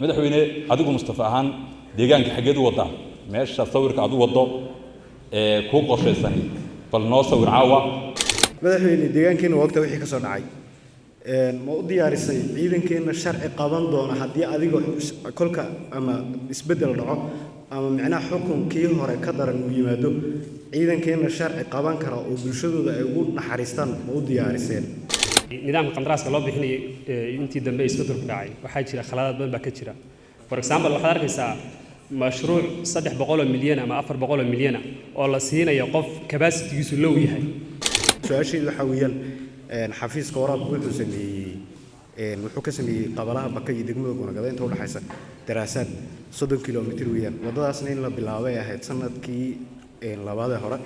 Madaxweyne, adigu Mustafa ahaan deegaanka xaggeed u wadaa? Meesha sawirka aad u waddo ee kuu qorshaysani, bal noo sawir caawa. Madaxweyne, deegaankeena waa ogta wixii ka soo dhacay. Ma u diyaarisay ciidankeenna sharci qaban doona haddii adiga kolka ama isbeddel dhaco ama micnaha xukunkii hore ka daran uu yimaado, ciidankeenna sharci qaban kara oo bulshadooda ay ugu naxariistaan ma u diyaariseen? Nidaamka qandaraaska loo bixinayay intii dambe isbeddelku dhacay, waxaa jira khaladaad badan baa ka jira. For example, waxaad arkaysaa mashruuc 300 milyan ama 400 milyan oo la siinayo qof capacity-giisu low yahay. Su-aashaydu waxaa weeyaan, xafiiska waraabku wuxuu sameeyey, wuxuu ka sameeyey qabalaha Baka iyo degmada Gunagada inta udhexaysa daraasaad 30 kilomitir weeyaan. Waddadaasna in la bilaabay ahayd sanadkii labaadee hore.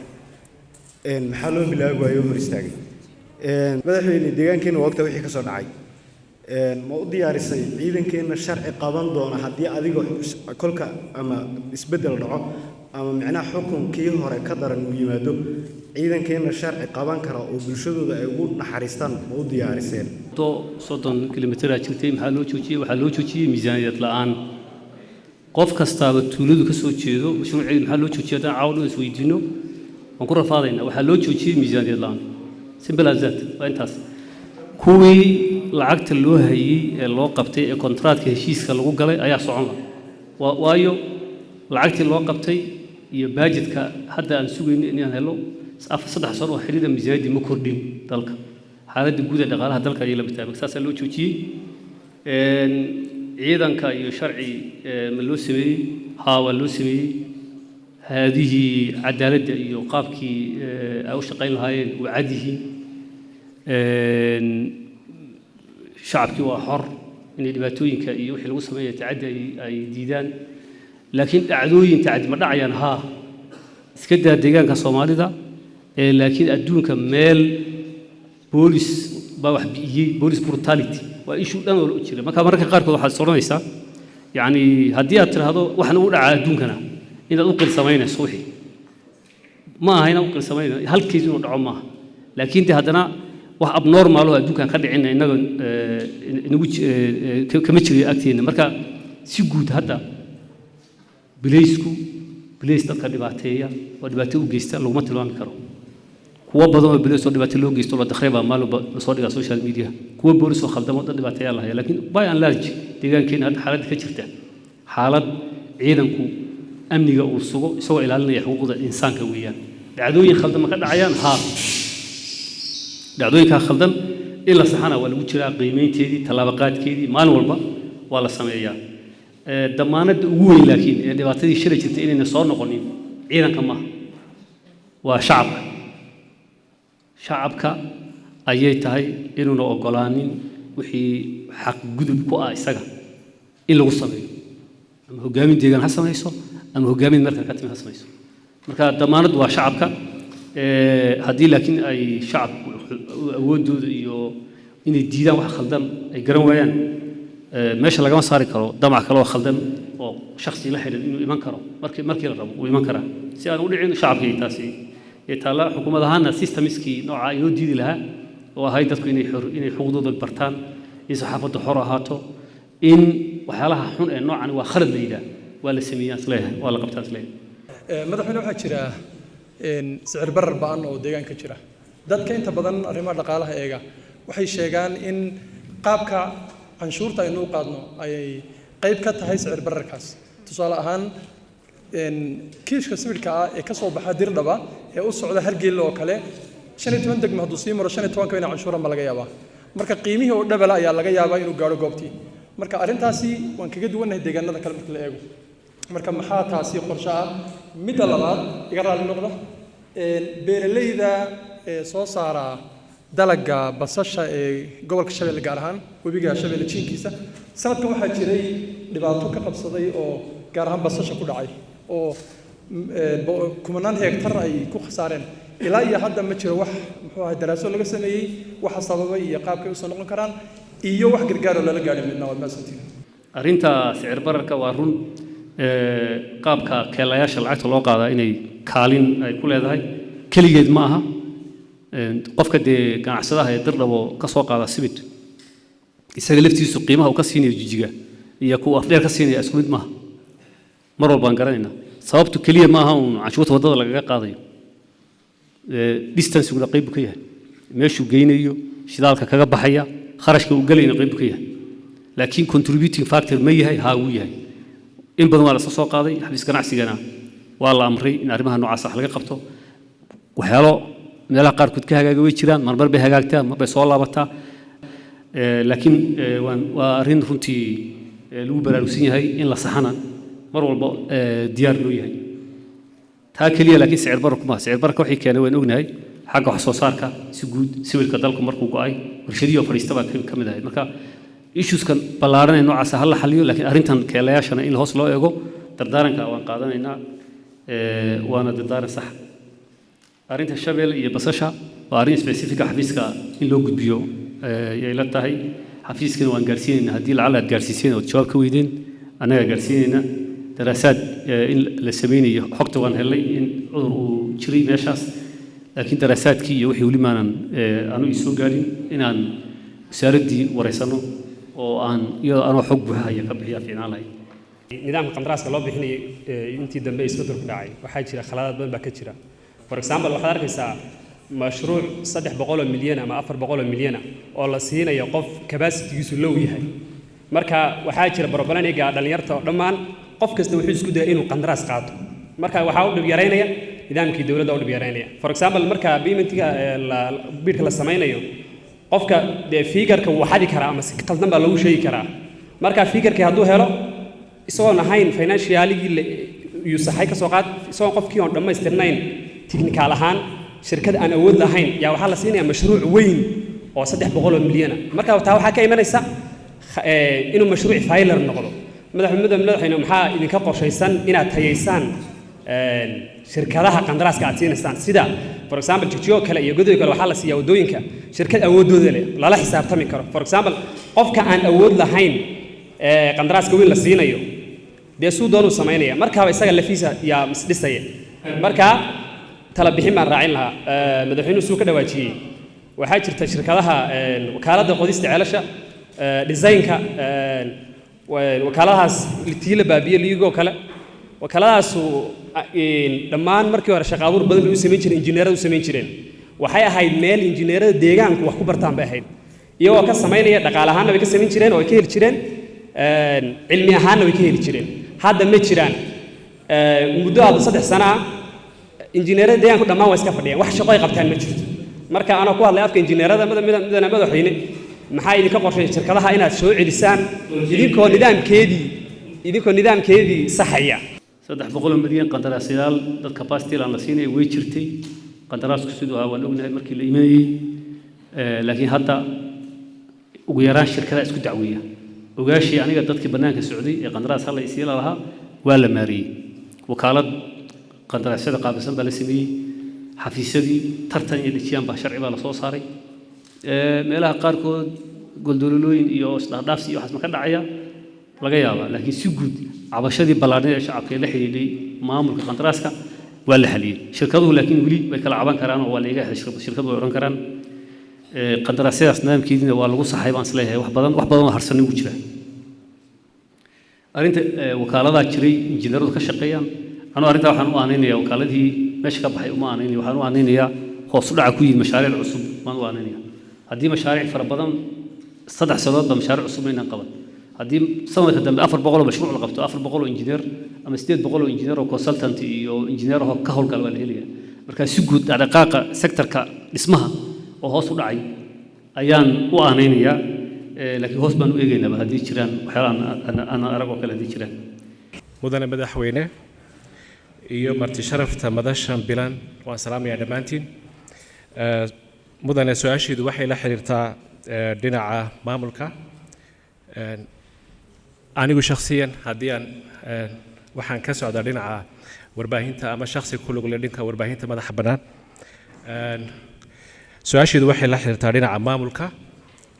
Maxaa loo bilaabi waayo, hor istaagay? Madaxweyne, deegaankeena waa ogta wixii ka soo dhacay. Ma u diyaarisay ciidankeenna sharci qaban doona haddii adiga kolka ama isbeddel dhaco ama micnaha xukunkii hore ka daran uu yimaado, ciidankeenna sharci qaban kara oo bulshadooda ay ugu naxariistaan ma u diyaariseen? Waddo 30 kilomitraa jirtay, maxaa loo joojiyey? Waxaa loo joojiyey miisaaniyad la'aan. Qof kastaaba tuuladu ka soo jeedo mashruuceedu maxaa loo joojiyey? Haddaan caawa dhan isweydiino, waan ku rafaadaynaa. Waxaa loo joojiyey miisaaniyad la'aan, simple as that. Waa intaas. Kuwii lacagta loo hayey ee loo qabtay ee kontraatka heshiiska lagu galay ayaa socon la. Waayo, lacagtii loo qabtay iyo baajidka hadda aan sugayno inaan helo 3 sano oo xidhiidha miisaaniyaddii ma kordhin. Dalka xaaladda guud ee dhaqaalaha dalka ayay la mid tahay. Marka saasaa loo joojiyey. Ciidanka iyo sharci ma loo sameeyey? Haa, waa loo sameeyey. Hay-adihii cadaaladda iyo qaabkii ay u shaqayn lahaayeen waa cad yihiin. Shacabkii waa xor inay dhibaatooyinka iyo wixii lagu sameeya tacaddi ay diidaan, laakiin dhacdooyin tacaddi ma dhacayaan? Haa. Iska daa deegaanka Soomaalida ee, laakiin adduunka meel boolis baa wax bi'iyey, police brutality waa issue dhan oo jira. Marka mararka qaarkood waxaad is odhanaysaa, yacni, haddii aad tidhaahdo waxna u dhacaa adduunkana, inaad u qilsamaynayso wixii ma aha. Inaad u qilsamaynayso halkiis inuu dhaco maaha, laakiin de haddana wax abnormal oo adduunkan ka dhicina innaga inagu kama jirayo agteenna. Marka si guud hadda bilaysku bilays dadka dhibaateeya oo dhibaato u geysta laguma tilmaami karo. Kuwo badan oo bilays oo dhibaato loo geysto, la dakhray baa maalin walba lasoo dhigaa social media. Kuwo boolis oo khaldamo, dad dhibaateeyaa lahaya. Laakiin by and large deegaankeena hadda xaaladda ka jirta, xaalad ciidanku amniga uu sugo isagoo ilaalinaya xuquuqda insaanka weeyaan. Dhacdooyin khaldan ma ka dhacayaan? Haa, dhacdooyinkaa khaldan in la saxana waa lagu jiraa. Qiimeynteedii, tallaabo qaadkeedii maalin walba waa la sameeyaa. Damaanadda ugu weyn laakiin ee dhibaatadii shalay jirtay inayna soo noqonin ciidanka maaha, waa shacabka. Shacabka ayay tahay inuuna ogolaanin wixii xaqgudub ku ah isaga in lagu sameeyo, ama hogaamin deegaan ha samayso ama hogaamin meel kale ka timi ha samayso. Marka damaanaddu waa shacabka. Haddii laakiin ay shacabku awooddooda iyo inay diidaan wax khaldan ay garan waayaan, meesha lagama saari karo damac kale oo khaldan oo shakhsi la xidhan inuu iman karo markii la rabo uu iman karaa. Si aan u dhicin shacabkii taasi ee taalla, xukuumad ahaana systemskii nooca inoo diidi lahaa oo ahayd dadku inay xuquuqdooda bartaan, in saxaafaddu xor ahaato, in waxyaalaha xun ee noocan waa khalad la yidhaah, waa la sameeyaan isleeyahay, waa la qabtaan isleeyahay. Madaxweyne, waxaa jira sicir barar ba'an oo deegaanka jira. Dadka inta badan arrimaha dhaqaalaha eega waxay sheegaan in qaabka canshuurta aynu u qaadno ayay qayb ka tahay sicir bararkaas. Tusaale ahaan, kiishka sibidhka ah ee ka soo baxa Dirdhaba ee u socda Hargeyla oo kale, 15 degmo hadduu sii maro, 15-ka inay canshuuran ba laga yaabaa. Marka qiimihii oo dhabala ayaa laga yaabaa inuu gaadho goobtii. Marka arrintaasi waan kaga duwannahay deegaanada kale marka la eego. Marka maxaa taasi qorshe ah? Midda labaad, iga raalli noqda, beeralayda ee soo saara dalagga basasha ee gobolka Shabeelle, gaar ahaan webiga Shabeelle jiinkiisa, sanadkan waxaa jiray dhibaato ka qabsaday oo gaar ahaan basasha ku dhacay oo kumanaan hektar ay ku khasaareen. Ilaa iyo hadda ma jiro wax, muxuu ahay, daraaso laga sameeyey waxa sababay iyo qaabkay usoo noqon karaan iyo wax gargaaroo lala gaadhay midna. Waad mahadsantihin. Arrinta sicir bararka waa run. Qaabka keelayaasha lacagta loo qaadaa inay kaalin ay ku leedahay, keligeed ma aha. Qofka dee ganacsadaha ee Dirdhabo ka soo qaada sibid, isaga laftiisu qiimaha uu ka siinayo Jijiga. Iyo kuwa afdheer ka siinaya isku mid maaha. Mar walbaan garanaynaa sababtu keliya maaha uun canshuurta waddada lagaga qaadayo, distanceguna qayb buu ka yahay, meeshuu geynayo, shidaalka kaga baxaya, kharashka uu gelayna qayb buu ka yahay. Laakiin contributing factor ma yahay? Haa, wuu yahay. In badan waa la isla soo qaaday. Xafiis ganacsigana waa la amray in arrimaha noocaas wax laga qabto. Waxyaalo meelaha qaarkood ka hagaaga way jiraan, marmar bay hagaagtaa, mar bay soo laabataa. Laakiin waa arrin runtii lagu baraarugsan yahay in la saxana mar walba diyaar loo yahay. Taa keliya laakiin sicir bararku maaha. Sicir bararka waxay keenay waan ognahay, xagga wax soo saarka si guud, sawirka dalku markuu go'ay, warshadihii oo fadhiista baa ka mid ahayd. Marka issueskan ballaaran ee noocaasa ha la xaliyo, laakiin arrintan keelayaashana in hoos loo eego dardaaranka waan qaadanaynaa, waana dardaaran sax. Arrinta shabeel iyo basasha waa arrin specific ah, xafiiska in loo gudbiyo yay la tahay. Xafiiskana waan gaarsiinaynaa. Haddii lacala aad gaarsiiseen ood jawaab ka weydeen, annagaa gaarsiinayna. Daraasaad in la sameynayo xogta waan helnay in cudur uu jiray meeshaas, laakiin daraasaadkii iyo wixii weli maanan aanu isoo gaarin inaan wasaaraddii wareysano oo aan iyadoo anoo xog buuxa haya ka bixiyaa fiicnaan lahayd. Nidaamka qandaraaska loo bixinayay intii dambe isbeddel ku dhacay, waxaa jira khaladaad badan baa ka jira. For example, waxaad arkaysaa mashruuc 300 milyan ama 400 milyan oo la siinayo qof capacitygiisu low yahay. Marka waxaa jira problemiga dhallinyarta oo dhammaan qof kasta wuxuu isku daya inuu qandaraas qaato. Marka waxaa u dhib yaraynaya nidaamkii dowladda u dhib yaraynaya. For example, marka paymentiga bidka la samaynayo, qofka dee figureka wuu xadi karaa ama si qaldan baa loogu sheegi karaa. Marka figurkii hadduu helo isagoon ahayn financialigii yuu saxay ka soo qaad, isagoon qofkii oon dhammaystirnayn technical ahaan, shirkad aan awood lahayn yaa waxaa la siinayaa mashruuc weyn oo 300 milyana. Marka taa waxaa ka imanaysa inuu mashruuc failure noqdo. Madaxweyne, maxaa idinka qorshaysan inaad tayaysaan shirkadaha qandaraaska aad siinaysaan? Sida for example Jigjigo kale iyo Godoy kale, waxaa la siiyaa waddooyinka shirkad awooddooda leh, lala xisaabtami karo. For example, qofka aan awood lahayn qandaraaska weyn la siinayo, dee suu doonuu samaynaya, markaaba isaga lafiisa yaa misdhisaya. Marka tala bixin baan raacin lahaa. Madaxweynuhu suu ka dhawaajiyey, waxaa jirta shirkadaha wakaaladda qodista ceelasha, designka, wakaaladahaas tii la baabiye liigoo kale. Wakaaladahaasu dhammaan markii hore shaqo abuur badan bay u samayn jireen, injineerada u samayn jireen. Waxay ahayd meel injineerada deegaanku wax ku bartaan bay ahayd, iyagoo ka samaynaya dhaqaale ahaanna bay ka samayn jireen oo ay ka heli jireen, cilmi ahaanna way ka heli jireen. Hadda ma jiraan. Muddo hadda 3 sano ah injineerada deegaanku dhammaan waa iska fadhiyaan, wax shaqo ay qabtaan ma jirto. Marka anoo ku hadlay afka injineerada, midana madaxweyne, maxaa idinka qorshay shirkadaha inaad soo celisaan idinkoo nidaamkeedii saxaya? 300 milyan qandaraasyaal dad capacity aan la siinaya way jirtay. Qandaraasku siduu ahaa waan ognahay markii la imanayey, laakiin hadda ugu yaraan shirkadaha isku dacweeya. Ogaashii aniga dadkii bannaanka socday ee qandaraas hala isiila lahaa waa la maareeyey. Wakaalad qandaraasyada qaabilsan baa la sameeyey. Xafiisyadii tartan iyo dhejiyaan baa sharci baa la soo saaray. Meelaha qaarkood goldololooyin iyo isdhaafdhaafsi iyo waxaas ma ka dhacaya laga yaabaa, laakiin si guud cabashadii ballaadhneed ee shacabka ee la xidhiidhay maamulka qandaraaska waa la xaliyey. Shirkaduhu laakiin weli way kala caban karaan oo waa la iga helay shirkadu way odhan karaan. Qandaraasyadaas nidaamkeediina waa lagu saxay baan isleeyahay. Wax badan oo harsanay wuu jiraa. Arrinta wakaaladaa jiray injineeradu ka shaqeeyaan, anuu arrintaa waxaan u aanaynayaa wakaaladihii meesha ka baxay uma aanaynaya, waxaan u aanaynayaa hoos u dhaca ku yimid mashaariic cusub baan u aanaynayaa. Haddii mashaariic fara badan, 3 sannadood ba mashaariic cusub maynaan qaban, haddii sanadka dambe 400 oo mashruuc la qabto, 400 oo injineer ama 800 oo injineer oo consultant iyo injineer oo ka howlgala waa la helaya. Marka si guud dhaqdhaqaaqa sectorka dhismaha oo hoos u dhacay ayaan u aanaynayaa, laakiin hoos baan u eegaynaa haddii jiraan waxyaalaha aan arag oo kale haddii jiraan. Mudane madaxweyne iyo marti sharafta madashan bilan, waan salaamayaa dhammaantiin. Mudane, su-aashiidu waxay la xiriirtaa dhinaca maamulka. Anigu shakhsiyan haddii aan waxaan ka socdaa dhinaca warbaahinta ama shakhsi ku lug leh dhinka warbaahinta madaxa bannaan. Su-aashiidu waxay la xiriirtaa dhinaca maamulka,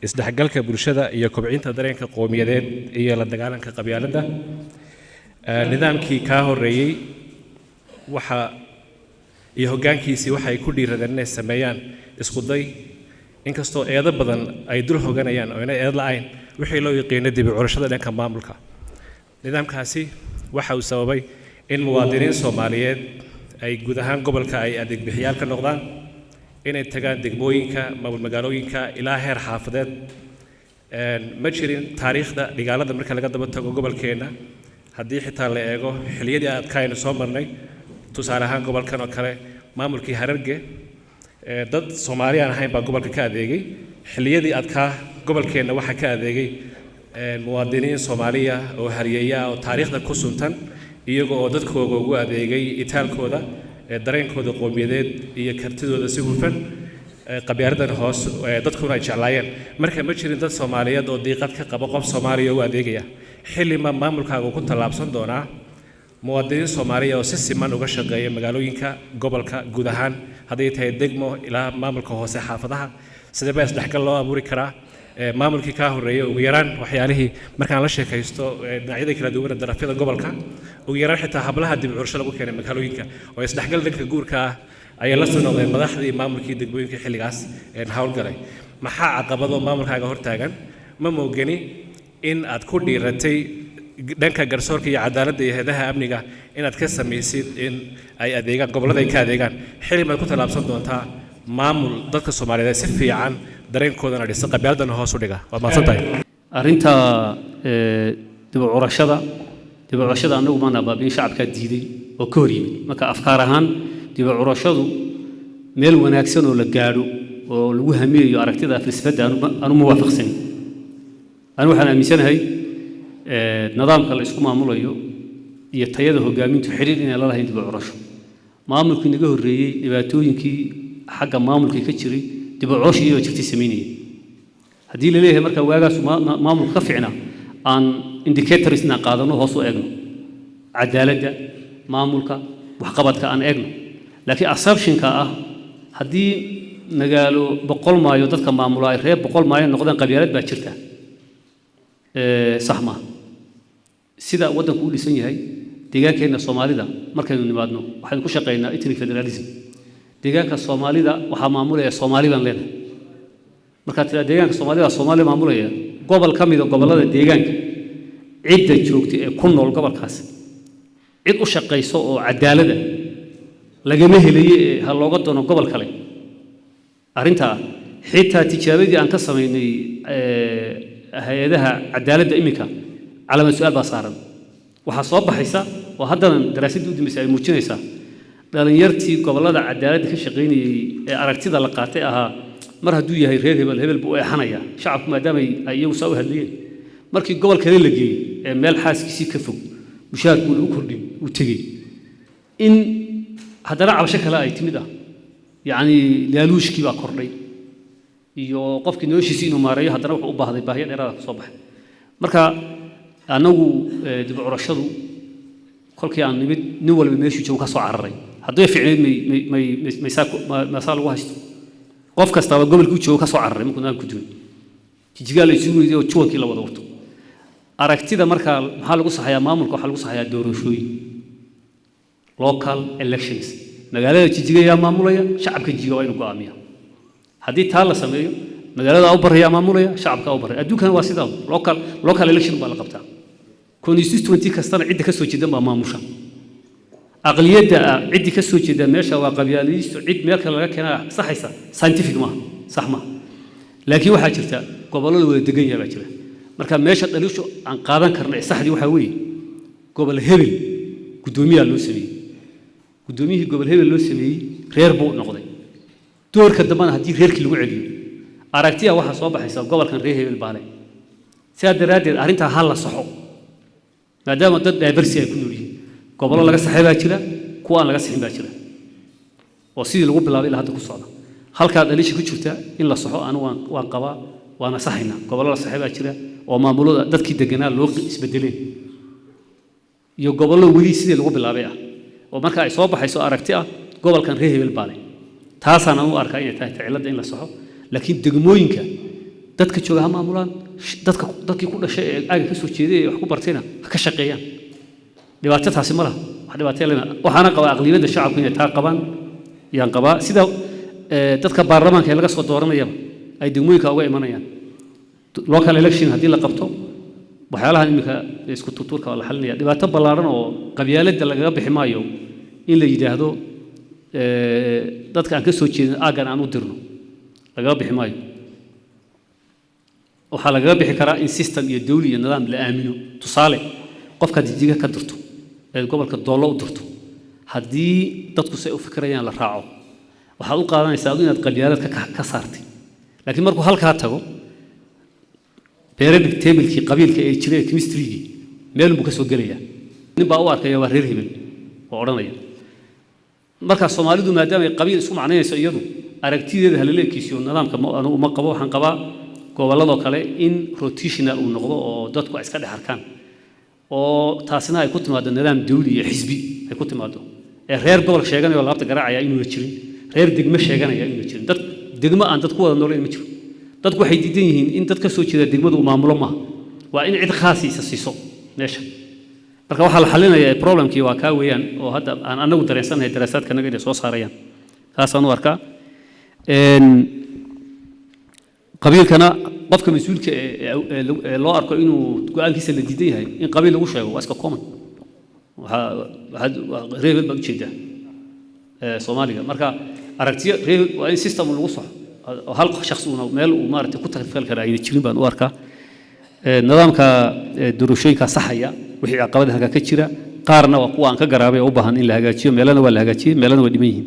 isdhexgalka bulshada iyo kobcinta dareenka qowmiyadeed iyo la dagaalanka qabyaaladda. Nidaamkii kaa horreeyey waxa iyo hoggaankiisii waxay ku dhiiradeen inay sameeyaan isku day, inkastoo eedo badan ay dul hoganayaan oo inay eed la-ayn, wixii loo yaqiino dib u curashada dhanka maamulka. Nidaamkaasi waxa uu sababay in muwaadiniin Soomaaliyeed ay guud ahaan gobolka ay adeeg bixiyaal ka noqdaan, inay tagaan degmooyinka, maamul magaalooyinka, ilaa heer xaafadeed. Ma jirin taariikhda dhigaalada marka laga daba tago gobolkeenna, haddii xitaa la eego xilliyadii adkaaynu soo marnay. Tusaale ahaan, gobolkan oo kale maamulkii Hararge, dad Soomaali aan ahayn baa gobolka ka adeegay. Xilliyadii adkaa gobolkeenna waxaa ka adeegay muwaadiniin Soomaaliya oo haryeeya ah oo taariikhda ku suntan, iyaga oo dadkooga ugu adeegay itaalkooda, dareenkooda qowmiyadeed iyo kartidooda si hufan, qabyaaladan hoos dadkuna ay jeclaayeen. Marka ma jirin dad Soomaaliyeed oo diiqad ka qaba qof Soomaaliya u adeegaya. Xilli ma maamulkaagu ku tallaabsan doonaa muwaadiniin Soomaaliya oo si siman uga shaqeeya magaalooyinka gobolka guud ahaan, hadday tahay degmo ilaa maamulka hoose xaafadaha? Sidee baa isdhexgal loo abuuri karaa? Maamulkii kaa horreeyay, ugu yaraan waxyaalihii markaan la sheekaysto dhinacyada kala duwan ee darafyada gobolka, ugu yaraan xitaa hablaha dib cursho lagu keenay magaalooyinka oo isdhexgal dhanka guurka ah ayay la soo noqdeen madaxdii maamulkii degmooyinka xilligaas howlgalay. Maxaa caqabado maamulkaaga hortaagan? Ma moogani in aad ku dhiiratay dhanka garsoorka iyo cadaaladda iyo hay'adaha amniga inaad ka samaysid in ay adeegaan gobollada ay ka adeegaan. Xilli maad ku tallaabsan doontaa maamul dadka Soomaaliyeed si fiican dareenkoodana dhisa, qabyaaladana hoos u dhiga? Waad mahadsan tahay. Arrinta dib u curashada, dib u curashada annagu maana baabiin, shacabkaa diiday oo ka hor yimid. Marka afkaar ahaan dib u curashadu meel wanaagsan oo la gaadho oo lagu hamiyayo aragtida falsafadda anu ma waafaqsanin. Anu waxaan aaminsanahay nidaamka la isku maamulayo iyo tayada hogaamintu xidhiir inay la lahayn dib u curasho. Maamulkii naga horreeyey dhibaatooyinkii xagga maamulkii ka jiray dib u curasho iyadoo jirtay samaynayay. Haddii la leeyahay marka waagaasu maamulka ka fiicna, aan indicators inaan qaadano, hoos u eegno cadaaladda, maamulka, waxqabadka aan eegno. Laakiin assumptionka ah haddii magaalo 100 maayo dadka maamula ay reer 100 maayo noqdaan, qabyaalad baa jirta, sax maaha. Sida waddanku u dhisan yahay, deegaankeenna Soomaalida markaynu nimaadno, waxaynu ku shaqaynaa ethnic federalism. Deegaanka Soomaalida waxaa maamulaya Soomaali baan leenahay. Markaad tiraa deegaanka Soomaalida Soomaali maamulaya, gobol ka mida gobollada deegaanka cidda joogta ee ku nool gobolkaas cid u shaqayso oo cadaalada lagama helayo ee ha looga doono gobol kale. Arrintaa xitaa tijaabadii aan ka samaynay hay-adaha cadaaladda iminka calaamad su-aal baa saaran. Waxaa soo baxaysa oo haddana daraasaddii u dambeysay ay muujinaysaa dhalinyartii gobollada cadaaladda ka shaqaynayey ee aragtida la qaatay ahaa mar hadduu yahay reer hebel, hebel buu u eexanayaa shacabku, maadaama ay iyagu saa u hadlayeen, markii gobol kale la geeyey ee meel xaaskiisii ka fog, mushaharkuuna u kordhin uu tegey, in haddana cabasho kale ay timid ah, yacni laaluushkii baa kordhay iyo qofkii noloshiisii inuu maareeyo haddana wuxuu u baahday baahiyo dheeraada ka soo baxay. Marka annagu dib u curashadu kolkii aan nimid, nin walba meeshuu joogo ka soo cararay. Hadday fiicnayd may may may maysaa maasaa lagu haysto. Qof kastaaba gobolkii joogo ka soo cararay markuu nidaamku dumay. Jijigaa la isugu weydiiyey oo juwankii la wada wato. Aragtida markaa maxaa lagu saxayaa maamulka? Waxaa lagu saxayaa doorashooyin, local elections. Magaalada Jijiga yaa maamulaya? Shacabka Jijiga waa inuu go'aamiya. Haddii taa la sameeyo, magaalada u baraya maamulaya, shacabka u baraya. Adduunkana waa sidaa, local election baa la qabtaa. Constituency kastana cidda ka soo jeedan baa maamusha. Aqliyadda ah ciddii ka soo jeeda meesha waa qabyaaliyistu, cid meel kale laga keenaa saxaysa scientific maaha, sax maaha. Laakiin waxaa jirta gobollo la wada degan yahay baa jira. Marka meesha dhaliishu aan qaadan karna ee saxdii waxaa weeye gobol hebel guddoomiyaa loo sameeyey, guddoomiyihii gobol hebel loo sameeyey reer buu noqday. Doorka dambena haddii reerkii lagu celiyo, aragtiya waxaa soo baxaysa gobolkan reer hebel baa leh. Sidaa daraaddeed arrintaa ha la saxo, maadaama dad diversity ay ku nool yihiin. Gobollo laga saxay baa jira, kuwa aan laga sixin baa jira oo sidii lagu bilaabay ilaa hadda ku socda. Halkaa dhaliisha ku jirta in la saxo anigu waan qabaa, waana saxaynaa. Gobollo la saxay baa jira oo maamulada dadkii deganaa loo isbedeleen, iyo gobollo weli sidii lagu bilaabay ah oo marka ay soo baxayso aragti ah gobolkan reer hebel baa leh. Taasaan u arkaa inay tahay cilladda in la saxo. Laakiin degmooyinka dadka jooga ha maamulaan, dadka dadkii ku dhashay ee aaga ka soo jeeday ee wax ku bartayna ha ka shaqeeyaan. Dhibaato taasi ma laha, wax dhibaato lema. Waxaana qabaa aqliyadda shacabku inay taa qabaan yaan qabaa, sida dadka baarlamaanka ee laga soo dooranayaba ay degmooyinka uga imanayaan. Local election haddii la qabto. Waxyaalahan iminka isku tuurtuurka waa la xalinaya. Dhibaato ballaaran oo qabyaaladda lagaga bixi maayo in la yidhaahdo dadka aan ka soo jeedin aaggan aan u dirno, lagaga bixi maayo. Waxaa lagaga bixi karaa in system iyo dawli iyo nidaam la aamino. Tusaale, qofkaad Jijiga ka dirto ee gobolka Doollo u dirto, haddii dadku say u fikirayaan la raaco, waxaad u qaadanaysaa adu inaad qabyaalad ka saartay. Laakiin markuu halkaa tago, periodic table-kii qabiilka ee jiray, chemistry-gii, meel buu ka soo gelayaa. Nin baa u arkaya waa reer hebel oo odhanaya. Marka Soomaalidu maadaama ay qabiil isku macnaynayso, iyadu aragtideeda halala ekeysiyo nidaamka anugu uma qabo. Waxaan qabaa gobolladoo kale in rotational uu noqdo oo dadku ay iska dhex arkaan, oo taasina ay ku timaado nidaam dawli iyo xisbi ay ku timaado, ee reer gobol sheeganaya oo laabta garaacaya inuuna jirin, reer degmo sheeganaya inuuna jirin. Dad degmo aan dad ku wada noolayn ma jiro. Dadku waxay diidan yihiin in dad ka soo jeeda degmadu uu maamulo. Maaha, waa in cid khaasiisa siiso meesha. Marka waxaa la xalinayaa problemkii waa kaa weeyaan, oo hadda aan anagu dareensanahay daraasaadka naga inay soo saarayaan. Kaasaan u arkaa. Qabiilkana qofka mas-uulka ee loo arko inuu go-aankiisa la diidan yahay in qabiil lagu sheego waa iska common. Waxaa waxaad reer hebel baad ujeedaa Soomaaliga. Marka aragtiyo reer waa in system lagu soxo oo hal shakhs uuna meel uu maaragtay ku takrifal kara ayna jirin baan u arkaa. Nidaamka doorashooyinka saxaya wixii caqabada halkaa ka jira, qaarna waa kuwa aan ka garaabay oo u baahan in la hagaajiyo. Meelana waa la hagaajiyey, meelana waa dhiman yihiin.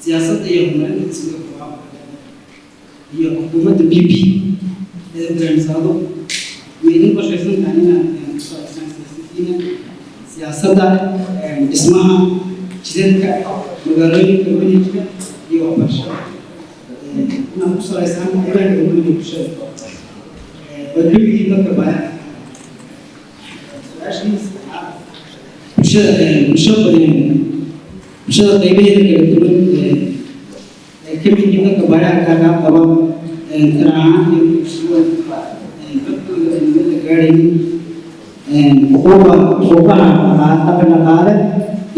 Siyaasadda iyo horumarinta xisbiga iyo xukuumadda PP ee hogaamisaado, ma idin qorshaysan tahay inaad ku salaysaan siyaasadiina siyaasadda dhismaha jidadka, magaalooyinka, manhajka iyo waxbarashada, inaad ku salaysaan qaybaha kala duwan ee bulshada oo ka mid yihiin dadka baayaha? Su-aashii saddexaad, bulshada qaybaheeda kala duwan ee ka mid yihiin dadka baayaha gaarkaa qaba, tira ahaan iyo codkooda ayna meel la gaadhaynin, xuquuqaha dhaqan dhaqaale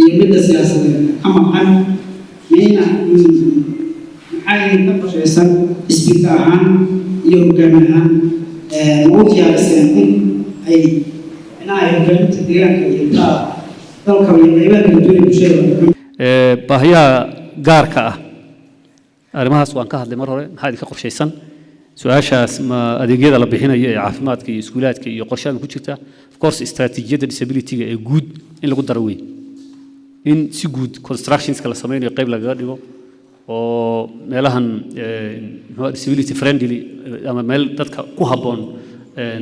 iyo midda siyaasadeed ka maqan, mayna maxaa idinka qorshaysan xisbiga ahaan iyo hogaamin ahaan? Ma u diyaariseen in ay micnaha ay hogaaminta deegaanka iyo taa dalka iyo qaybaha kala duwan ee bulshada? Baahiyaha gaarka ah, arrimahaas waan ka hadlay mar hore. Maxaa idinka qorshaysan? Su-aashaas ma adeegyada la bixinayo ee caafimaadka iyo iskuulaadka iyo qorshahan ku jirta? Of course, istaraatiijiyadda disability-ga ee guud in lagu daro wey, in si guud constructionska la sameynayo qayb lagaga dhigo oo meelahan muxuu disability friendly ama meel dadka ku habboon,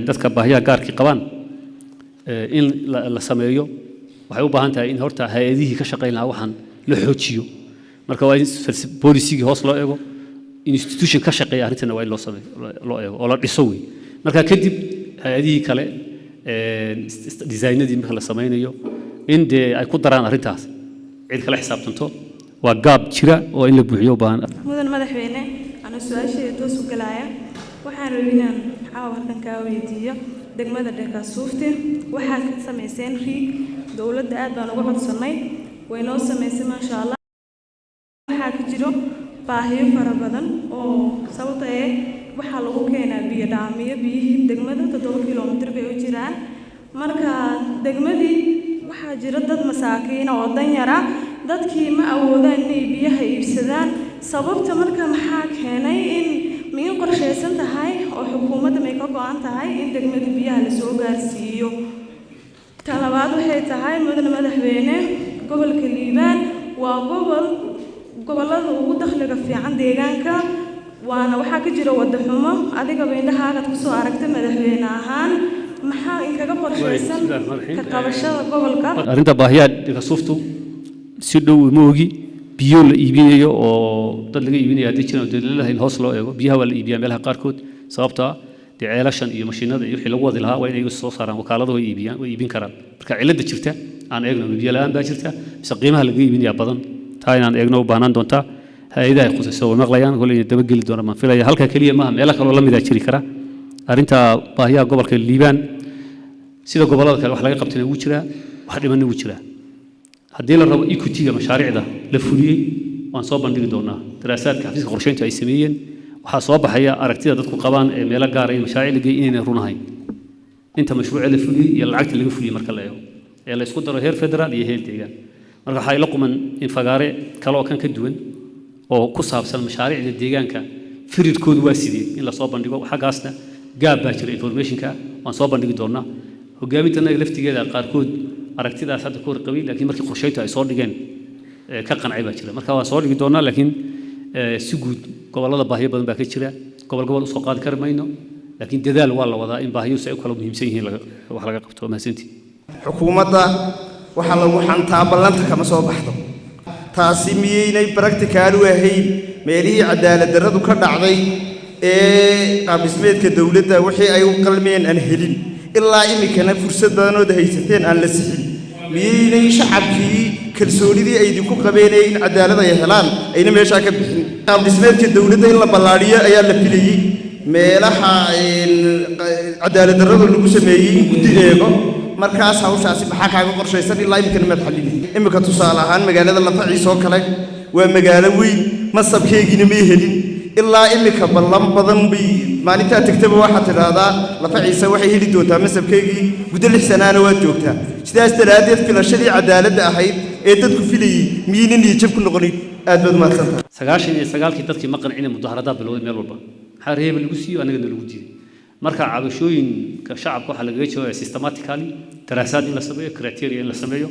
dadka baahiyaha gaarkii qabaan, in la sameeyo. Waxay u baahan tahay in horta hay-adihii ka shaqayn lahaa waxaan la xoojiyo. Marka waa in policy-gii hoos loo eego, institution ka shaqeeya arrintana waa in loo sameeyo, loo eego oo la dhiso wey. Marka kadib hay-adihii kale designadii marka la sameynayo in dee ay ku daraan arrintaas, cid kala xisaabtanto. Waa gaab jira oo in la buuxiyo u baahan. Mudan madaxweyne, anuu su-aasheeda toos u galaya. Waxaan rabay inaan caawa halkan kaa weydiiyo degmada Dhekaasuufti waxaa ka samayseen riig. Dowladda aad baan uga codsannay, way noo samaysay, maasha Allah. Waxaa ka jiro baahiyo fara badan oo sababta ee waxaa lagu keenaa biyo dhaamiyo. Biyihii degmada 7 kilomitir bay u jiraan. Marka degmadii waxaa jira dad masaakiina oo danyara. Dadkii ma awoodaan inay biyaha iibsadaan. Sababta marka maxaa keenay in ma in qorshaysan tahay oo xukuumadda may ka go-an tahay in degmada biyaha lasoo gaarsiiyo? Ta labaad waxay tahay, mudane madaxweyne, gobolka Liibaan waa gobol gobollada ugu dakhliga fiican deegaanka, waana waxaa ka jira waddo xumo. Adigaba indhahaagaad kusoo aragtay madaxweyne ahaan. Maxaa inkaga qorshaysan ka qabashada gobolka? Arrinta baahiyaha Dhekasuuftu si dhow uma ogi. Biyo la iibinayo oo dad laga iibinayo haddii jiraan, dowladaha in hoos loo eego. Biyaha waa la iibiyaa meelaha qaarkood, sababtoo ah dee ceelashan iyo mashiinada iyo wixii lagu wadi lahaa waa inay soo saaraan wakaaladahu, way iibiyaan, way iibin karaan. Marka cilladda jirta aan eegno: ma biyo la'aan baa jirta mise qiimaha laga iibinayaa badan? Taa inaan eegno u baahnaan doontaa. Hay-adaha ay khusayso way maqlayaan kolley, inay dabageli doonaan baan filaya. Halka keliya maaha, meelo kaloo la midaa jiri kara. Arrinta baahiyaha gobolka Liibaan, sida gobollada kale wax laga qabtayna wuu jiraa, wax dhimanna wuu jiraa. Haddii la rabo equity-ga mashaariicda la fuliyey waan soo bandhigi doonaa, daraasaadka xafiiska qorsheyntu ay sameeyeen. Waxaa soo baxaya aragtida dadku qabaan ee meelo gaara in mashaariic la geeyey inaynay run ahayn. Inta mashruuca la fuliyey iyo lacagta laga fuliyey marka la eego ee la isku daro heer federaal iyo heer deegaan, marka waxaa ila quman in fagaare kale oo kan ka duwan oo ku saabsan mashaariicda deegaanka firirkoodu waa sidee in lasoo bandhigo. Xaggaasna gaab baa jira informationka, waan soo bandhigi doonaa. Hogaaminta annaga laftigeeda qaarkood aragtidaas hadda ka warqabay, laakiin markii qorsheyntu ay soo dhigeen ka qancay baa jira. Marka waan soo dhigi doonaa, laakiin si guud gobollada baahiyo badan baa ka jira. Gobol gobol usoo qaadi kari mayno, laakiin dadaal waa la wadaa in baahiyuhu si ay u kala muhiimsan yihiin wax laga qabto. Waa mahadsantihin. Xukuumadda waxaa lagu xantaa ballanta kama soo baxdo. Taasi miyaynay practical u ahayn meelihii cadaalad darradu ka dhacday ee qaabdhismeedka dowladda wixii ay u qalmeen aan helin, ilaa iminkana fursad badanood haysateen aan la sixin? Miyaynay shacabkii kalsoonidii ay idinku qabeen ee in cadaalad ay helaan ayna meeshaa ka bixin? Qaabdhismeedka dowladda in la ballaadhiyo ayaa la filayey. Meelaha cadaalad darradu lagu sameeyey in guddi eego. Markaas hawshaasi maxaa kaaga qorshaysan? Ilaa iminkana maad xallini. Iminka tusaale ahaan magaalada Lafaciis oo kale waa magaalo weyn, masabkeegiina may helin ilaa iminka. Ballan badan bay maalintaa tegtaba waxaad tidhaahdaa Lafaciisa waxay heli doontaa masabkeegii, muddo 6 sanaana waad joogtaa. Sidaas daraaddeed filashadii cadaaladda ahayd ee dadku filayey miyayna niyadjab ku noqonin? Aad baad umahadsantahay. 99-kii dadkii ma qancine, mudaharadaa bilowday meel walba. Maxaa reeba lagu siiyo, annagana lagu diiday? Marka cabashooyinka shacabka waxaa lagaga jawaabaya systematically, daraasaad in la sameeyo, criteria in la sameeyo.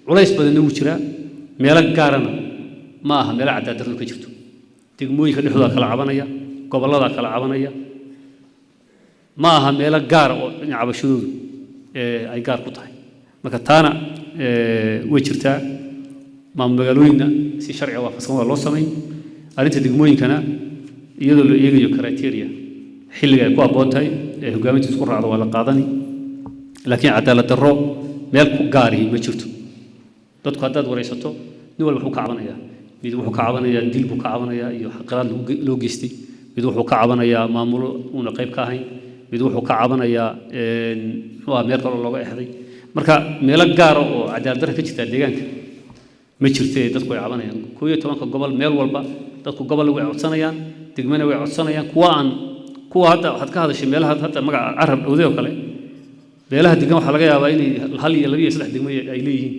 Culays badanna wuu jiraa, meelo gaarana ma aha. Meelo cadaalad ka jirto, degmooyinka dhexdooda kala cabanaya, gobollada kala cabanaya, ma aha meelo gaara oo in cabashadoodu ay gaar ku tahay. Marka taana way jirtaa. Maamul magaalooyinna si sharciga waafaqsan waa loo samayn. Arrinta degmooyinkana, iyadoo la eegayo criteria, xilliga ay ku habboon tahay ee hogaaminta isku raacdo waa la qaadani. Laakiin cadaalad darro meel ku gaarihi ma jirto. Dadku haddaad waraysato, nin walba wuxuu ka cabanayaa. Mid wuxuu ka cabanayaa dil buu ka cabanayaa iyo xaqiraad loo geystay, mid wuxuu ka cabanayaa maamulo uuna qayb ka ahayn, mid wuxuu ka cabanayaa muxuu ahaa meel kaloo looga exday. Marka meelo gaara oo cadaalad darro ka jirtaa deegaanka ma jirto ee dadku ay cabanayaan. 11-ka gobol meel walba dadku gobolna way codsanayaan, degmana way codsanayaan. Kuwa aan kuwa hadda waxaad ka hadashay meelaha hadda magaca carab dhowday oo kale, beelaha degan waxaa laga yaabaa inay hal iyo laba iyo saddex degmo ay leeyihiin.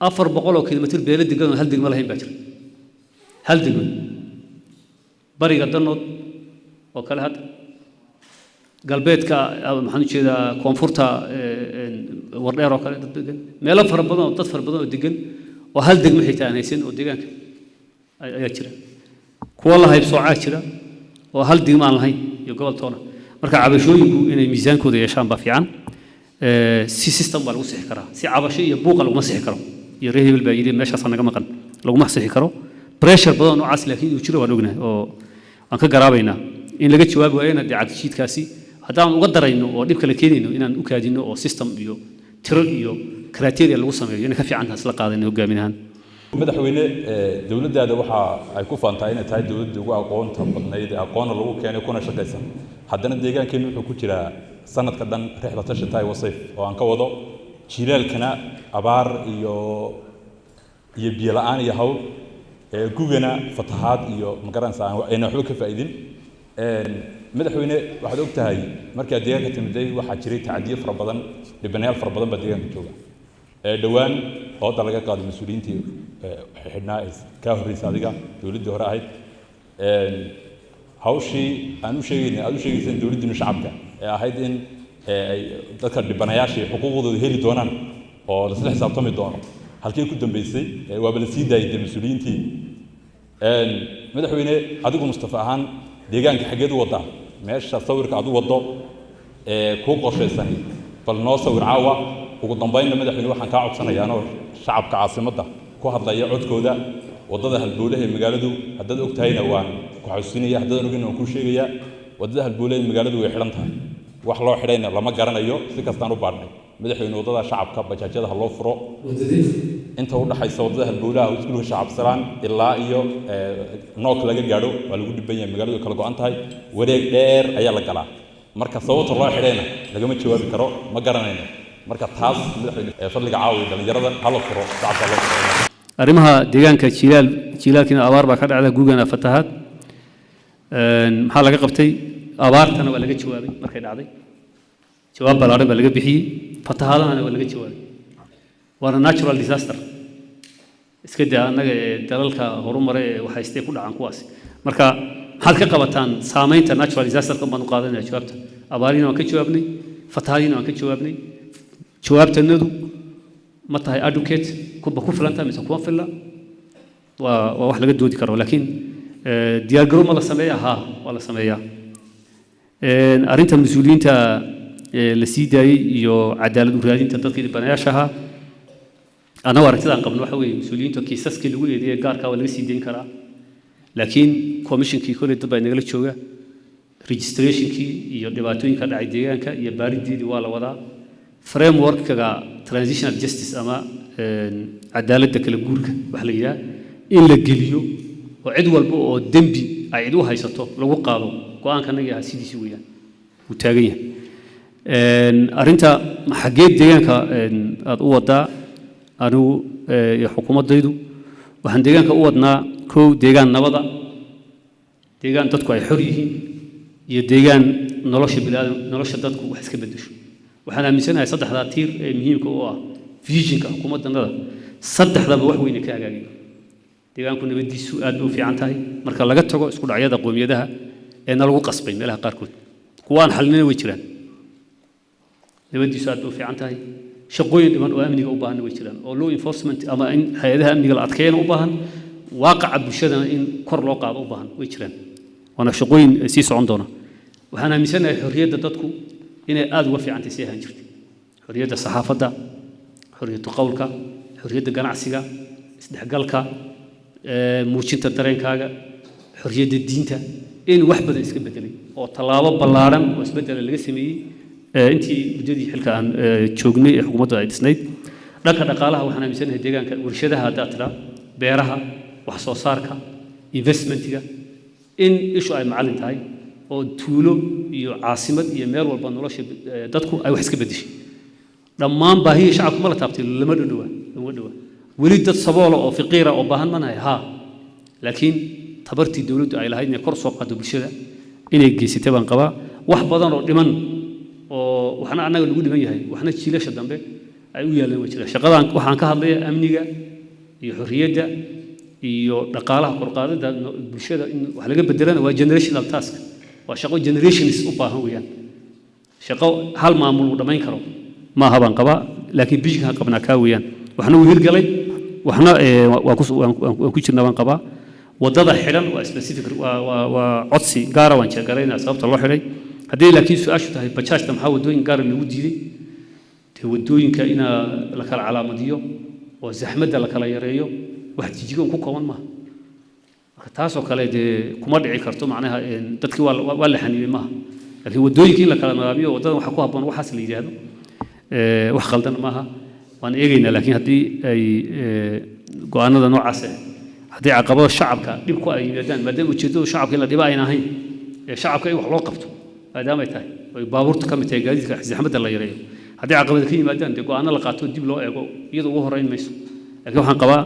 400 oo kilomitir beelo degan oo hal degmo lahayn baa jira, hal degmo. Bariga Danood oo kale, hadda galbeedka, maxaan u jeedaa koonfurta Wardheer oo kale, dad degan, meelo fara badan oo dad fara badan oo degan oo hal degmo xitaa aan haysan oo deegaanka ayaa jira. Kuwo la haybsoocaa jira oo hal degmo aan lahayn iyo gobol toona. Marka cabashooyinku inay miisaankooda yeeshaan baa fiican. Si system baa lagu sixi karaa, si cabasho iyo buuqa laguma sixi karo iyo reer hebel baa yidhi meeshaasaa naga maqan laguma sixi karo. Pressure badan noocaas laakiin inuu jiro waan ognahay oo waan ka garaabaynaa. In laga jawaabi waayana dee cagjiidkaasi haddaan uga darayno oo dhib kale keenayno, inaan u kaadino oo system iyo tiro iyo criteria lagu sameeyo inay ka fiican tahay isla qaadayna hogaamin ahaan. Madaxweyne, dowladdaada waxa ay ku faantahay inay tahay dowladda ugu aqoonta badnayd ee aqoonna lagu keenay kuna shaqaysa. Haddana deegaankeenu wuxuu ku jiraa sanadka dhan rixlata shitaai wasayf, oo aan ka wado jilaalkana abaar iyo biyo la'aan iyo hawl, gugana fatahaad iyo magaranaysa ayna waxba ka faa'iidin. Madaxweyne, waxaad og tahay markaad deegaanka timiday waxaa jiray tacadiyo fara badan, dhibanayaal fara badan baa deegaanka jooga. Dhowaan ooda laga qaaday mas-uuliyiintii xidhnaa ee kaa horreysay adiga, dowladdii hore ahayd. Hawshii aan u sheegaynay, aad u sheegayseen dowladdiinu shacabka ee ahayd in ay dadka dhibanayaashii xuquuqdooda heli doonaan oo laisla xisaabtami doono, halkii ku dambeysay? Waaba la sii daayay dee mas-uuliyiintii. Madaxweyne, adigu Mustafa ahaan deegaanka xaggeed u wadaa? Meesha sawirka aad u waddo ee kuu qorshaysani bal noo sawir caawa. Ugu dambaynna madaxweyne, waxaan kaa codsanayaa anoo shacabka caasimadda ku hadlaya codkooda, waddada halbowlaha ee magaaladu, haddaad og tahayna waan ku xasuusinaya, haddaadan ogayna waan kuu sheegayaa, waddada halbowlaha ee magaaladu way xidhan tahay. Wax loo xidhayna lama garanayo, si kastaan u baadhnay. Madaxweyne, waddada shacabka bajaajyada ha loo furo, inta u dhaxaysa waddada halbowlaha iskuulka Shacabsalaan ilaa iyo Nook laga gaadho. Waa lagu dhiban yahay, magaaladu kala go'an tahay, wareeg dheer ayaa la galaa. Marka sababta loo xidhayna lagama jawaabi karo, ma garanayno. Marka taas madaxweyne, fadliga caawiya dhallinyarada, ha la furo, shacabka loo furo. Arrimaha deegaanka, jilaal, jilaalkiina abaar baa ka dhacda, gugana fatahaad. Maxaa laga qabtay? Abaartana waa laga jawaabay markay dhacday, jawaab ballaaran baa laga bixiyey. Fatahaadahana waa laga jawaabay, waana natural disaster. Iska daa annaga ee dalalka horumare ee waxaystay ku dhacaan kuwaasi. Marka maxaad ka qabataan saamaynta natural disasterka baan u qaadanaya jawaabta. Abaarihiina waan ka jawaabnay, fatahaadiina waan ka jawaabnay. Jawaabtanadu ma tahay adequate, kuba ku filan tahay mise kuma filla? Waa wax laga doodi karo, laakiin diyaargarow ma la sameeyaa? Haa, waa la sameeyaa. Arrinta mas-uuliyiinta la sii daayey iyo cadaalad u raadinta dadkii dhibanayaasha ahaa, annagu aragtidaan qabno waxa weeye mas-uuliyiinta kiisaskii lagu eedeeyey gaarka waa laga sii dayn karaa, laakiin commissionkii kolley dad baa inagala jooga. Registrationkii iyo dhibaatooyinka dhacay deegaanka iyo baarideedii waa la wadaa. Frameworkga transitional justice ama cadaaladda kala guurka waxa la yidhaha in la geliyo oo cid walba oo dembi ay cid u haysato lagu qaado, go-aanka anaga ahaa sidiisii weeyaan, wuu taagan yahay. Arrinta xaggee deegaanka aad u wadaa? Anigu iyo xukuumaddaydu waxaan deegaanka u wadnaa, kow, deegaan nabada, deegaan dadku ay xor yihiin, iyo deegaan nolosha bini'aadam, nolosha dadku wax iska beddesho. Waxaan aaminsanahay saddexdaa tiir ee muhiimka u ah visionka xukuumaddannada, saddexdaba wax weyne ka hagaagayo. Deegaanku nabadiisu aad bay u fiican tahay marka laga tago isku dhacyada qowmiyadaha ee na lagu qasbay meelaha qaarkood, kuwa aan xalinina way jiraan. Nabadiisu aad bay u fiican tahay. Shaqooyin dhiman oo amniga u baahanna way jiraan, oo law enforcement ama in hay-adaha amniga la adkeeyana u baahan, waaqaca bulshadana in kor loo qaado u baahan way jiraan, waana shaqooyin sii socon doona. Waxaan aaminsanahay xorriyadda dadku inay aada uga fiicantay si ahaan jirtay: xorriyadda saxaafadda, xorriyadda qowlka, xorriyadda ganacsiga, isdhexgalka, muujinta dareenkaaga, xorriyadda diinta, in wax badan iska bedelay oo tallaabo ballaaran oo isbedela laga sameeyey intii muddadii xilka aan joognay ee xukuumadda ay dhisnayd. Dhanka dhaqaalaha waxaan aaminsanahay deegaanka warshadaha haddaad tidhaa, beeraha, wax soo saarka, investmentiga, in ishu ay macallin tahay oo tuulo iyo caasimad iyo meel walba nolosha dadku ay wax iska beddeshay. Dhammaan baahiyii shacabku ma la taabtay? Lama dhadhowa, lama dhowa. Weli dad saboola oo fiqiira oo baahan ma nahay? Haa, laakiin tabartii dowladdu ay lahayd inay kor soo qaado bulshada inay geysatay baan qabaa. Wax badan oo dhiman oo waxna annaga lagu dhiman yahay, waxna jiilasha dambe ay u yaalaan way jiraan. Shaqadan waxaan ka hadlaya amniga iyo xorriyadda iyo dhaqaalaha, korqaadida bulshada in wax laga bedelana waa generational task, waa shaqo generations u baahan weeyaan. Shaqo hal maamul uu dhammayn karo maaha baan qabaa, laakiin visionkaan qabnaa kaa weeyaan. Waxna wuu hirgalay, waxna waan ku jirnaa baan qabaa. Waddada xidhan waa specific, waa codsi gaara, waan jeegaraynaa sababta loo xidhay. Haddii laakiin su-aashu tahay bajaajta maxaa waddooyin gaara loogu diiday, dee waddooyinka inaa la kala calaamadiyo oo zaxmadda la kala yareeyo wax jijigo ku kooban maaha. Marka taasoo kale dee kuma dhici karto, macnaha dadkii waa la xanibay maaha, laakiin waddooyinka in la kala nadaamiyo, waddadan waxa ku habboon waxaas la yidhaahdo, wax khaldan maaha, waan eegaynaa. Laakiin haddii ay go-aanada noocaas ah, haddii caqabado shacabka dhib ku ay yimaadaan, maadaama ujeeddadu shacabka in la dhibo ayna ahayn ee shacabka in wax loo qabto maadaama ay tahay, oy baabuurta ka mid tahay gaadiidka zaxmadda la yareeyo, haddii caqabado ka yimaadaan dee go-aano la qaato dib loo eego iyada ugu horreyn mayso. Laakiin waxaan qabaa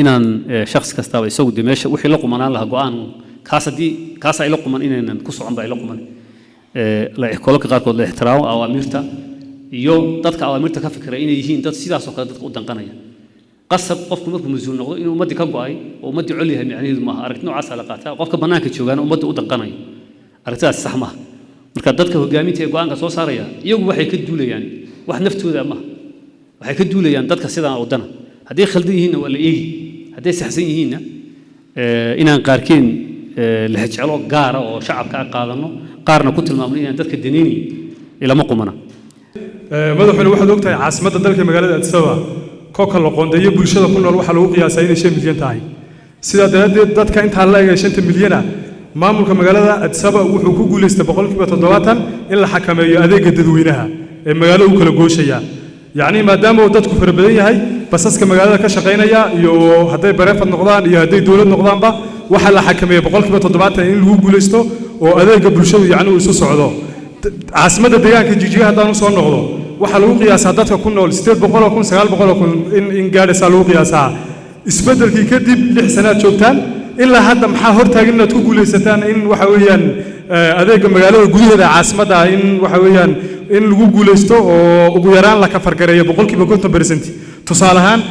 inaan shakhs kastaaba isagu dee meesha wixii la qumanaan lahaa go-aan kaas, haddii kaas ay la quman inaynan ku socon ba ay la quman. Kolalka qaarkood la ixtiraamo awaamiirta iyo dadka awaamirta ka fikira inay yihiin dad sidaasoo kale dadka u danqanaya. Qasab qofku markuu mas-uul noqdo inuu ummaddii ka go'ay oo ummaddii col yahay macnaheedu maaha. Aragti noocaasaa la qaataa, qofka bannaanka joogaana ummadda u danqanayo, aragtidaas sax maaha. Marka dadka hogaaminta ee go'aanka soo saaraya iyagu waxay ka duulayaan wax naftooda maaha, waxay ka duulayaan dadka sidaan wadana. Hadday khaldan yihiinna waa la eegi, hadday saxsan yihiinna inaan qaarkeen lexjeclo gaara oo shacabka qaadanno, qaarna ku tilmaamno inaan dadka danaynayn ilama qumana. Madaxweyne, waxaad ogtahay caasimadda dalka magaalada Addis Ababa kolka la qoondeeyo bulshada ku nool waxaa lagu qiyaasaa inay 5 milyan tahay. Sidaa daraaddeed dadka intaa la egay 5-ta milyana, maamulka magaalada Addis Ababa wuxuu ku guulaystay 70% in la xakameeyo adeegga dadweynaha ee magaalada u kala gooshaya. Yacni maadaama uu dadku fara badan yahay, basaska magaalada ka shaqaynaya iyo hadday private noqdaan iyo hadday dowlad noqdaanba, waxaa la xakameeyey 70% in lagu guulaysto oo adeegga bulshadu yacni uu isu socdo. Caasimadda deegaanka Jigjiga haddaan usoo noqdo, waxaa lagu qiyaasaa dadka ku nool 800,000, 900,000 in gaadhaysaa lagu qiyaasaa. Isbeddelkii kadib 6 sanaad joogtaan. Ilaa hadda maxaa hortaagan inaad ku guulaysataan in waxa weeyaan adeega magaalada gudaheeda caasimadda ah in waxa weeyaan in lagu guulaysto oo ugu yaraan la kafargareeyo 50%? Tusaale ahaan,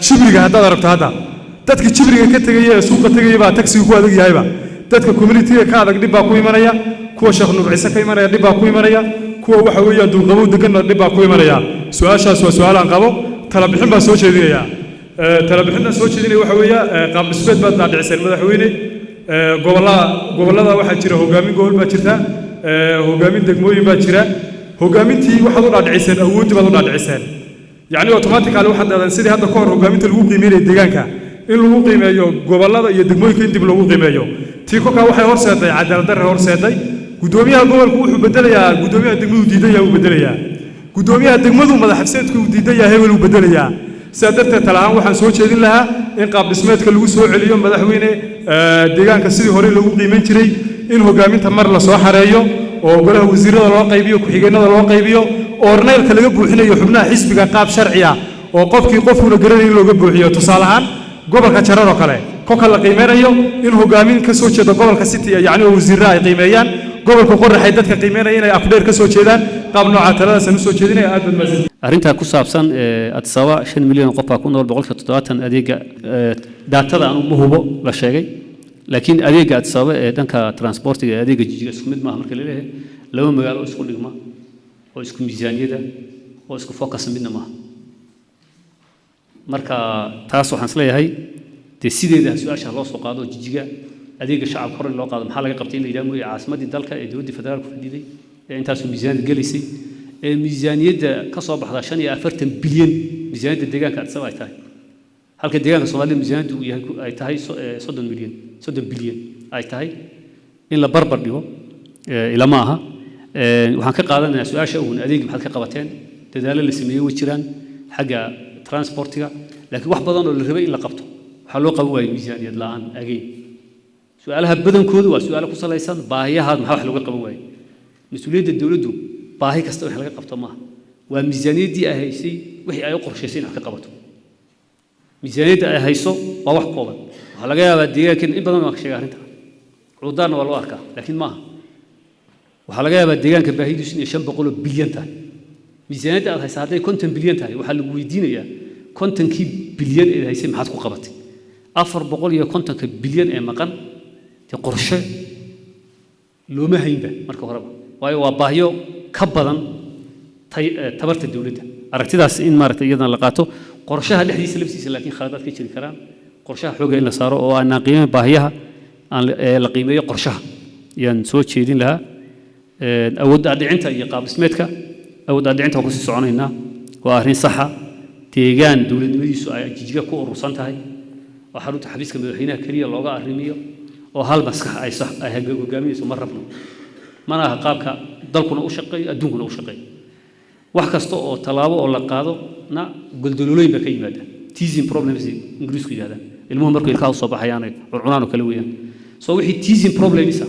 jibriga haddaad aragto, hadda dadka jibriga ka tegaya ee suuqa tegaya baa taksiga ku adag yahayba. Dadka community-ga ka adag dhib baa ku imanaya, kuwa Sheekh Nuur Ciise ka imanaya dhib baa ku imanaya, kuwa waxa weeyaan Dulqabow deganna dhib baa ku imanaya. Su-aashaas waa su-aal aan qabo. Talabixin baan soo jeedinayaa. Talabixintan soo jeedinaya waxa weeya, qaab dhismeed baad dhaadhiciseen, madaxweyne. Gobollada waxaa jira hogaamin gobol baa jirta, hogaamin degmooyin baa jira. Hogaamintii waxaad u dhaadhiciseen, awooddii baad u dhaadhiciseen, yacni automatically waxaad dhahdeen sidii hadda ka hor hogaaminta lagu qiimeynaya deegaanka in lagu qiimeeyo gobollada iyo degmooyinka, in dib loogu qiimeeyo. Tii kolkaa waxay horseeday cadaalad darre horseeday. Guddoomiyaha gobolku wuxuu bedelayaa guddoomiyaha degmadu diidan yahay uu bedelayaa, guddoomiyaha degmadu madaxafseedku uu diidan yahay hebel uu bedelayaa. Sidaa darteed tala ahaan waxaan soo jeedin lahaa in qaab dhismeedka lagu soo celiyo, madaxweyne, deegaanka sidii hore loogu qiimeyn jiray, in hogaaminta mar la soo xareeyo oo golaha wasiirada loo qaybiyo, ku-xigeenada loo qaybiyo, oorneylka laga buuxinayo xubnaha xisbiga qaab sharci ah oo qofkii qofkuuna garanay in looga buuxiyo. Tusaale ahaan, gobolka Jarar oo kale, kolka la qiimeynayo in hogaamin ka soo jeeda gobolka City, yacni oo wasiirra ay qiimeeyaan, gobolka Qoraxay dadka qiimeynaya inay Afdheer ka soo jeedaan. Qaab nooca taladaasaan usoo jeedinaya. Aad baad mahadsantihiin. Arrintaa ku saabsan Addis Ababa 5 milyan oo qof baa ku nool, 70% adeega daatada anu ma hubo la sheegay, laakiin adeega Addis Ababa ee dhanka transportiga ee adeega Jijiga isku mid maaha. Marka la leeyahay laba magaalo oo isku dhigma oo isku miisaaniyada oo isku focus midna maaha. Marka taas waxaan isleeyahay dee sideeda su-aasha loo soo qaado, Jijiga adeega shacabka hor in loo qaado maxaa laga qabtay in la yidhaha mooye. Caasimaddii dalka ee dowladdii federaalku fadhiday ee intaasuu miisaaniyad gelaysay ee miisaaniyadda ka soo baxda 45 bilyan miisaaniyadda deegaanka Addis Ababa ay tahay, halka deegaanka Soomaalida miisaaniyaddu uu yahay ay tahay 30 milyan, 30 bilyan ay tahay, in la barbar dhigo ilama aha. Waxaan ka qaadanayaa su-aasha uun adeegi maxaad ka qabateen. Dadaallo la sameeyey way jiraan xagga transportiga, laakiin wax badan oo la rabay in la qabto waxaa loo qaban waayey miisaaniyad la'aan. Again, su-aalaha badankoodu waa su-aalo ku salaysan baahiyahaad maxaa wax looga qaban waayey. Mas-uuliyadda dowladdu baahi kasta wax laga qabto maaha, waa miisaaniyaddii ay haysay wixii ay u qorshaysay in wax ka qabato. Miisaaniyadda ay hayso waa wax kooban. Waxaa laga yaabaa deegaankeena in badan waan ka sheegay arrinta, cudurdaarna waa loo arkaa, laakiin maaha. Waxaa laga yaabaa deegaanka baahidiisu inay 500 bilyan tahay. Miisaaniyadda aad haysa hadday 50 bilyan tahay, waxaa lagu weydiinayaa 50kii bilyan eed haysay maxaad ku qabatay? 450ka bilyan ee maqan dee qorshe looma haynba marka horeba, waayo waa baahiyo ka badan tabarta dowladda. Aragtidaas in maaragtay iyadana la qaato qorshaha dhexdiisa laftiisa, laakiin khaladaad ka jiri karaan. Qorshaha xoogga in la saaro oo aanaan qiimeyn baahiyaha aan la qiimeeyo qorshaha ayaan soo jeedin lahaa. Awood dhaadhicinta iyo qaab dhismeedka awood dhaadhicinta waan kusii soconaynaa, waa arrin saxa. Deegaan dowladnimadiisu ay Jijiga ku urursan tahay oo xarunta xafiiska madaxweynaha keliya looga arrimiyo oo hal maskax ay sax ay hogaaminayso ma rabno. Mana aha qaabka dalkuna u shaqeeyo, adduunkuna u shaqeeyo. Wax kasta oo tallaabo oo la qaado na goldololooyin baa ka yimaada, teething problems Ingiriisku yidhahdaan. Ilmuhu markuu ilkaha usoo baxayaan ay cuncunaan oo kale weeyaan. So wixii teething problems ah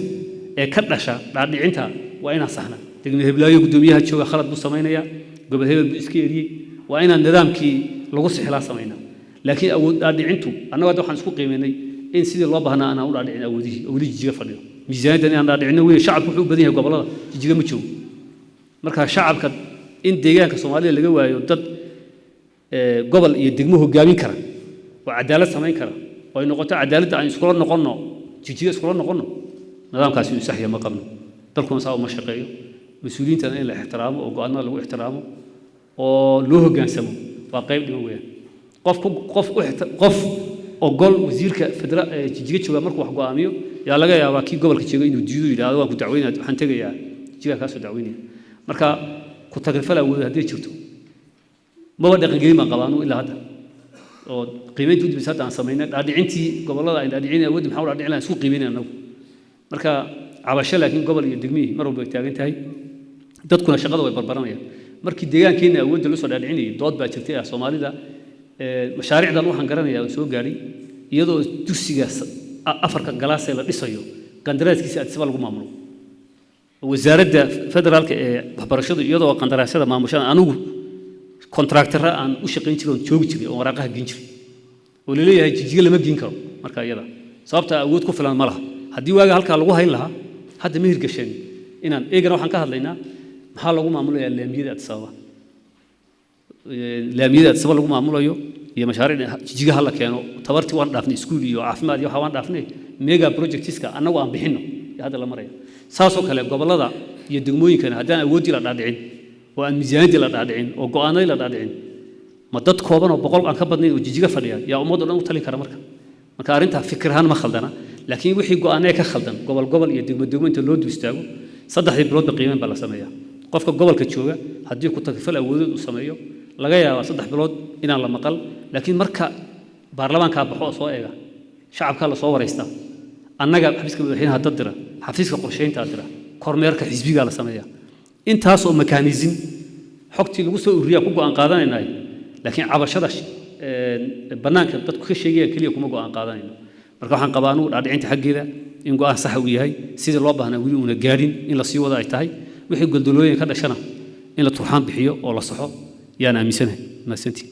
ee ka dhasha dhaadhicinta waa inaan saxna. Degmo heblaayo guddoomiyaha jooga khalad buu samaynayaa, gobol hebel buu iska eriyey, waa inaan nidaamkii lagu sixilaa samaynaa. Laakiin awood dhaadhicintu annagu hadda waxaan isku qiimeynay in sidii loo baahnaa aanaan u dhaadhicin awoodihii oo weli Jijiga fadhiyo. Miisaaniyaddan inaan dhaadhicino wey. Shacabku wuxuu u badan yahay gobollada, Jijiga ma joogo. Marka shacabka in deegaanka Soomaalida laga waayo dad gobol iyo degmo hogaamin kara oo cadaalad samayn kara oo ay noqoto cadaaladda aan iskula noqonno, Jijiga iskula noqonno, nidaamkaasi inuu sax yahay ma qabno. Dalkuna saa uma shaqeeyo. Mas-uuliyiintana in la ixtiraamo oo go'aanada lagu ixtiraamo oo loo hoggaansamo waa qayb dhiman weeyaan. Qof qof qof ogol wasiirka federa Jijiga jooga markuu wax go'aamiyo yaa laga yaabaa kii gobolka jooga inuu diido, yidhaahdo waan ku dacweynaya, waxaan tegayaa Jijiga kaasoo dacweynaya. Marka ku tagrifal awooda hadday jirto maba dhaqangelin baan qabaa anugu ilaa hadda oo qiimeynta u dambeysa hadda aan samaynay dhaadhicintii gobollada aan dhaadhicinay awoodda maxaa u dhaadhicin lahaa isku qiimeynay annagu. Marka cabasho laakiin gobol iyo degmihii mar walba way taagan tahay, dadkuna shaqada way barbaranayaan. Markii deegaankeenna awoodda loo soo dhaadhicinayay dood baa jirtay ah Soomaalida mashaariicdan waxaan garanayaa oo soo gaadhay iyadoo dugsiga afarka galaasee la dhisayo qandaraaskiisa Addis Ababa lagu maamulo, wasaaradda federaalka ee waxbarashadu iyadoo qandaraasyada maamushada, anigu contractor aan u shaqayn jiray oon joogi jiray oon waraaqaha geen jiray oo laleeyahay Jijiga lama geen karo. Marka iyada Sababta awood ku filan ma laha. Haddii waaga halkaa lagu hayn lahaa, hadda ma hirgasheen. Inaan eegana waxaan ka hadlaynaa maxaa lagu maamulayaa laamiyada Addis Ababa, laamiyada Addis Ababa lagu maamulayo iyo mashaariicda Jijigaha la keeno. Tabartii waan dhaafnay, iskuul iyo caafimaad iyo waxa waan dhaafnay. Mega projectiska annagu aan bixinno iyo hadda la maraya. Saasoo kale gobollada iyo degmooyinkana, haddaan awooddii la dhaadhicin oo aan miisaaniyaddii la dhaadhicin oo go'aanadii la dhaadhicin, ma dad kooban oo 100 aan ka badnayn oo Jijiga fadhiya yaa ummadoo dhan u talin kara? Marka arrintaa fikir ahaan ma khaldana, laakiin wixii go'aanee ka khaldan, gobol gobol iyo degmo degmo inta loo du istaago, 3dii biloodba qiimeyn baa la sameeyaa. Qofka gobolka jooga haddii ku takrifal awoodeed uu sameeyo, laga yaabaa 3 bilood inaan la maqal, laakiin marka baarlamaankaa baxo oo soo eega, shacabkaa la soo wareystaa, annaga xafiiska madaxweynaha dad dira, xafiiska qorsheyntaa dira, kormeerka xisbigaa la sameeyaa, intaas oo mechanism xogtii lagu soo ururiyaa ku go'aan qaadanaynaay. Laakiin cabashada bannaanka dadku ka sheegayaan keliya kuma go'aan qaadanayno. Marka waxaan qabaa anugu dhaadhicinta xaggeeda in go'aan saxa uu yahay, sidii loo baahnaa weli uuna gaadhin, in la sii wado ay tahay, wixii goldolooyin ka dhashana in la turxaan bixiyo oo la saxo yaan aaminsanahay. Mahadsantiin.